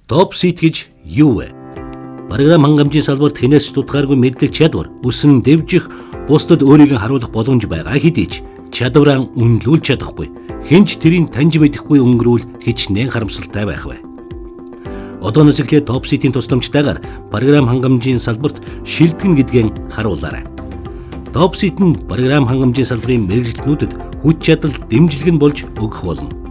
Topseed гэж юу вэ? Програм хангамжийн салбарт хэнээс ч дутгааргүй мэдлэг чадвар өсөн дэвжих, бусдад өөрийг нь харуулах боломж байгаа хэдий ч чадвараа үнэлүүлж чадахгүй, хэн ч тэрийг таньж мэдэхгүй өнгөрүүл хичнээн харамсалтай байх вэ? Одооноос эхлээд Topseed-ийн тусламжтайгаар програм хангамжийн салбарт шилтгэн гэдгийг харуулаарай. Topseed нь програм хангамжийн салбарын мэргэжилтнүүдэд хүч чадал дэмжлэг нь болж өгөх болно.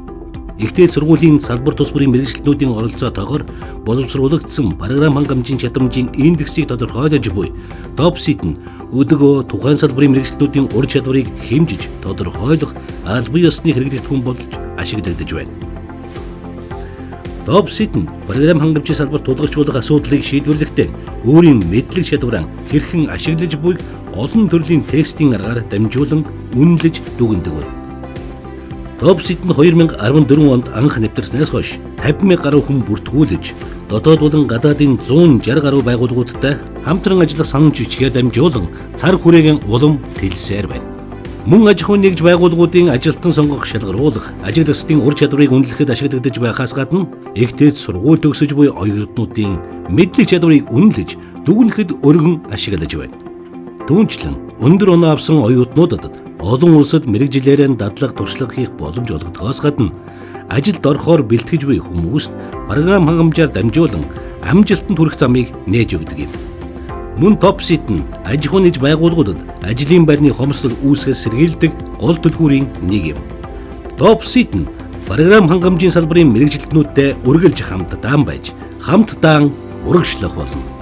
Их дээд сургуулийн салбар тус бүрийн мэргэжилтнүүдийн оролцоотойгоор боловсруулагдсан програм хангамжийн чадамжийн индексийг тодорхойлож буй Topseed нь өдөгөө тухайн салбарын мэргэжилтнүүдийн ур чадварыг хэмжиж тодорхойлох албан ёсны хэрэглэгдэхүүн болж ашиглагдаж байна. Topseed нь програм хангамжийн салбарт тулгарч болох асуудлыг шийдвэрлэхдээ өөрийн мэдлэг чадвараа хэрхэн ашиглаж буйг олон төрлийн тестийн аргаар дамжуулан үнэлж дүгнэдэг байна. Topseed нь 2014 онд анх нэвтэрснээс хойш 50 мянга гаруй хүн бүртгүүлж, дотоод болон гадаадын 160 гаруй байгууллагуудтай хамтран ажиллах санамж бичгээр дамжуулан цар хүрээгийн улам тэлсээр байна. Мөн аж ахуйн нэгж байгууллагуудын ажилтан сонгох, шалгаруулах, ажиглагчдын ур чадварыг үнэлэхэд ашиглагдаж байхаас гадна их дээд сургууль төгсөж буй оюутнуудын мэдлэг чадварыг үнэлж дүгнэхэд өргөн ашиглаж байна. Түүнчлэн өндөр оноо авсан оюутнуудад олон улсад мэргэжилээрээ дадлага туршлага хийх боломж олгодгоос гадна ажилд орохоор бэлтгэж буй хүмүүст програм хангамжаар дамжуулан амжилтанд хүрэх замыг нээж өгдөг юм. Мөн Topseed нь аж ахуйн нэгж байгууллагуудад ажлын байрны хомсдол үүсгэхээс сэргийлдэг гол түлхүүрийн нэг юм. Topseed нь програм хангамжийн салбарын мэргэжилтнүүдтэй үргэлж хамтдаа байж, хамтдаа урагшлах болно.